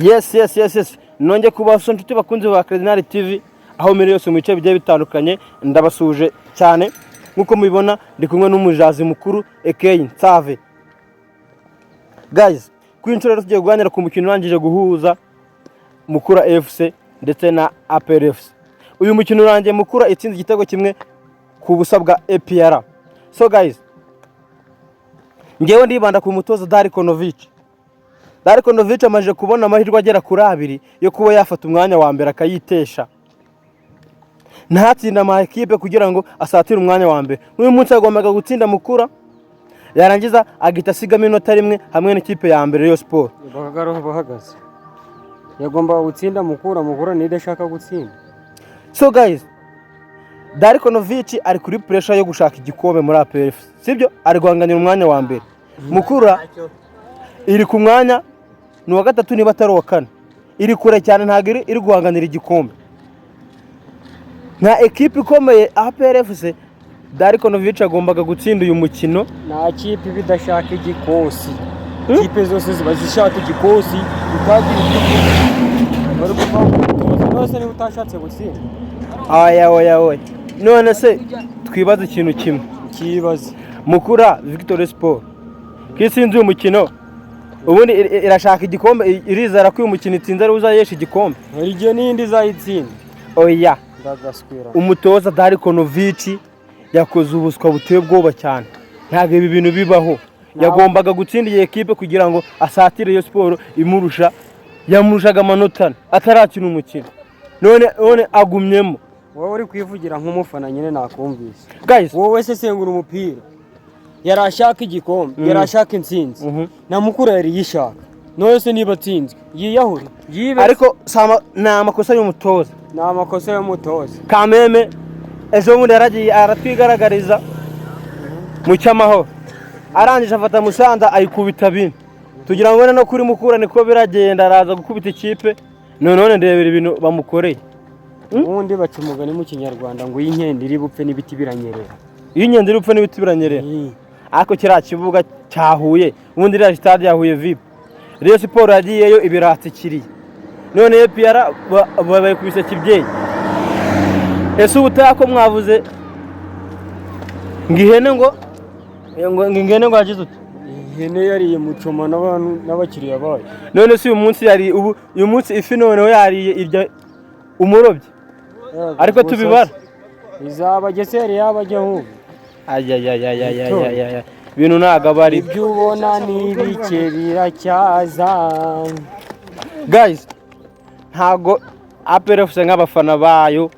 Yes, nongeye kubasuhuza, inshuti bakunzi ba Cardinal TV, aho muri yose mu bice bigiye bitandukanye. Ndabasuhuje cyane. Nk'uko mubibona, ndi kumwe n'umujazi mukuru Ekei Nsave. Guys, kuri inshuro rero tugiye kuganira ku mukino urangije guhuza Mukura FC ndetse na APR FC. Uyu mukino urangiye Mukura itsinze igitego 1-0 bwa APR. So guys, ngewe ndibanda ku mutoza Darko Novic. Darko Novic amaze kubona amahirwe agera kuri abiri yo kuba yafata umwanya wa mbere, akayitesha, ntatinde ama ekipe kugira ngo asatire umwanya wa mbere. Nk'uyu munsi yagombaga gutsinda Mukura, yarangiza agahita asigamo inota rimwe hamwe n'ikipe ya mbere, Rayon Sport. Bahagaze bahagaze, yagombaga gutsinda Mukura. Mukura niyo idashaka gutsinda. So guys, Darko Novic ari kuri pressure yo gushaka igikombe muri APR FC, sibyo? Ari guhanganira umwanya wa mbere. Mukura iri ku mwanya ni uwa gatatu, niba atari uwa kane, iri kure cyane, ntabwo iri guhanganira igikombe nka ekipe ikomeye APR FC. Darko Novic agombaga gutsinda uyu mukino. Nta kipe iba idashaka igikosi. Ikipe zose ziba zishaka igikosi. Utagira ibyo bari kuvuga ngo umutoza nose niba utashatse gutsinda. Oya, oya, oya! None se twibaze ikintu kimwe. Ikibazo. Mukura Victory Sport ko itsinze uyu mukino, ubundi irashaka igikombe, irizera ko uyu mukino itsinze ari uzayesha igikombe? Hari igihe n'indi izayitsinda. Oya. Ndagaswera. Umutoza Darko Novic yakoze ubuswa buteye ubwoba cyane. Ntabwo ibi bintu bibaho. Yagombaga gutsinda iyi ekipe kugira ngo asatire iyo Sport imurusha, yamurushaga amanota 4 atarakina umukino, none agumyemo. Wowe uri kwivugira nk'umufana nyine, nakumvise. Guys, wowe sesengura umupira. Yari ashaka igikombe, yari ashaka intsinzi, na Mukura yari yishaka. None se niba atsinzwe yiyahure, yibe? Ariko ni amakosa y'umutoza. Ni amakosa y'umutoza. Kameme ejo bundi yaragiye aratwigaragariza mu cy'amahoro, arangije afata Musanze ayikubita 4, tugira ngo no kuri Mukura niko biragenda, araza gukubita ikipe. None ndebera ibintu bamukoreye. Ubundi baca umugani mu Kinyarwanda ngo iyo inkende iri bupfe n'ibiti biranyerera. Iyo inkende iri bupfe n'ibiti biranyerera. Ariko kiriya kibuga cya Huye, ubundi iriya sitade ya Huye VIP, Rayon Sport yagiyeyo ibiratsikiriye, none APR bayikubise kibyeyi. Ese ubutaha ko mwavuze ngo ihene ngo ihene ngo yagize uti? Ihene yariye mucoma n'abantu n'abakiriya bayo. None se uyu munsi yari ubu uyu munsi ifi noneho yariye irya umurobyi, ariko tubibara. Izaba se yari yabajya ahubwo. Ayayayayayayaya, ibintu ntabwo aba ari Ibyo ubona ni bike, biracyaza. Guys, ntabwo APR FC, nk'abafana bayo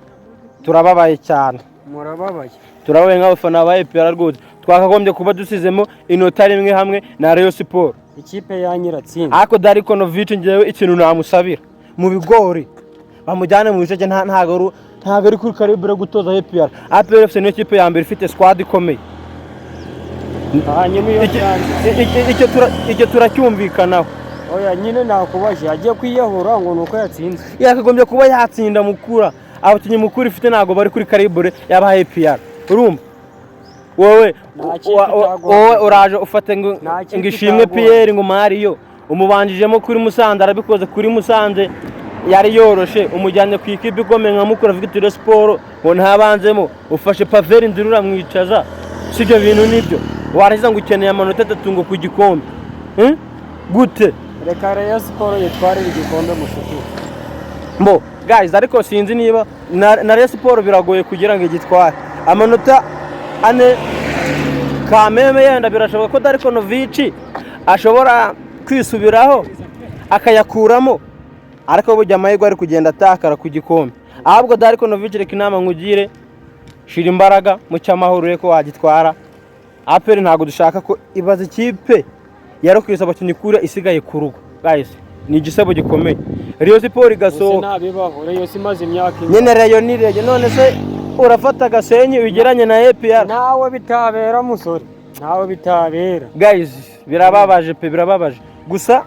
turababaye cyane. Murababaye. Turababaye nk'abafana ba APR rwose. Twakagombye kuba dusizemo inota rimwe hamwe na Rayon Sport. Ikipe ya nyiratsinda. Ariko Darko Novic, ngewe ikintu namusabira mu bigori, bamujyane mu bice. Ntabwo ari kuri calibre gutoza APR. APR FC niyo kipe ya mbere ifite squad ikomeye. Hanyuma iyo byanze? Icyo turacyumvikanaho. Oya nyine, nakubaje, agiye kwiyahura ngo ni uko yatsinze? Yakagombye kuba yatsinda Mukura. Abakinnyi Mukura ifite ntabwo bari kuri calibre y'aba APR. Urumva wowe Nta kipe itaguha. Wowe uraje ufate ngo Nta kipe ngo Ishimwe itaguha. Pierre, ngo Mario umubanjijemo kuri Musanze, arabikoze kuri Musanze yari yoroshe, umujyanye ku ikipe ikomeye nka Mukura Victory Sport ngo ntabanzemo, ufashe Pavelh Ndzila uramwicaza. Si ibyo bintu nibyo? Warangiza ngo ukeneye amanota 3 ngo ku gikombe? Gute? Reka Rayon Sport yitwarire igikombe, mushuti. Mbo guys, ariko sinzi niba na Rayon Sport biragoye kugira ngo igitware amanota 4. Kameme yenda birashoboka ko Darko Novic ashobora kwisubiraho akayakuramo, ariko burya amahirwe ari kugenda atakara ku gikombe. Ahubwo Darko Novic, reka inama nkugire: shira imbaraga mu cy'amahoro, urebe ko wagitwara. APR ntabwo dushaka ko ibaza ikipe yarokwiza abakinnyi kure isigaye ku rugo. Guys, ni igisebo gikomeye. Rayon Sport Gusa igasohoka. Ntabibaho, Rayon imaze imyaka ine. Nyine Rayon ni Rayon. None se urafata Gasenyi ugeranye na APR? Ntawe bitabera, musore, ntawe bitabera. Guys, birababaje pe, birababaje. Gusa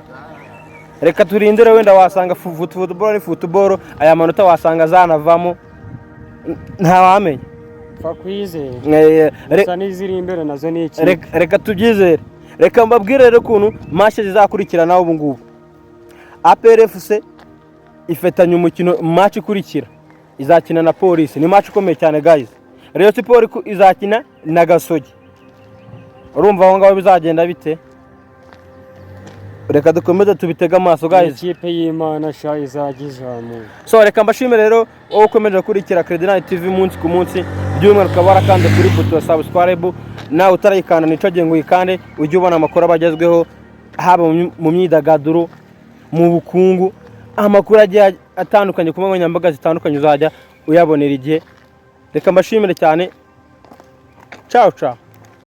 reka turindire, wenda wasanga football ni football, aya manota wasanga azanavamo, ntawamenya. Pfa kwizera. Gusa n'iziri imbere nazo ni iki? Reka tubyizere. Reka mbabwire rero ukuntu match zizakurikirana ubu ngubu. APR FC ifitanye umukino, match ikurikira izakina na Polisi, ni match ikomeye cyane, guys. Rayon Sport izakina na Gasogi. Urumva aho ngaho bizagenda bite? Reka dukomeze tubitege amaso, guys. Ikipe y'Imana sha izajya izamuka. So reka mbashimire rero wowe ukomeje gukurikira Credinal TV umunsi ku munsi, by'umwihariko ukaba warakanze kuri buto ya subscribe. Nawe utarayikanda, nico gihe ngo uyikande, ujye ubona amakuru aba agezweho, haba mu myidagaduro, mu bukungu, amakuru agiye atandukanye ku mbuga nkoranyambaga zitandukanye, uzajya uyabonera igihe. Reka mbashimire cyane. Ciao ciao.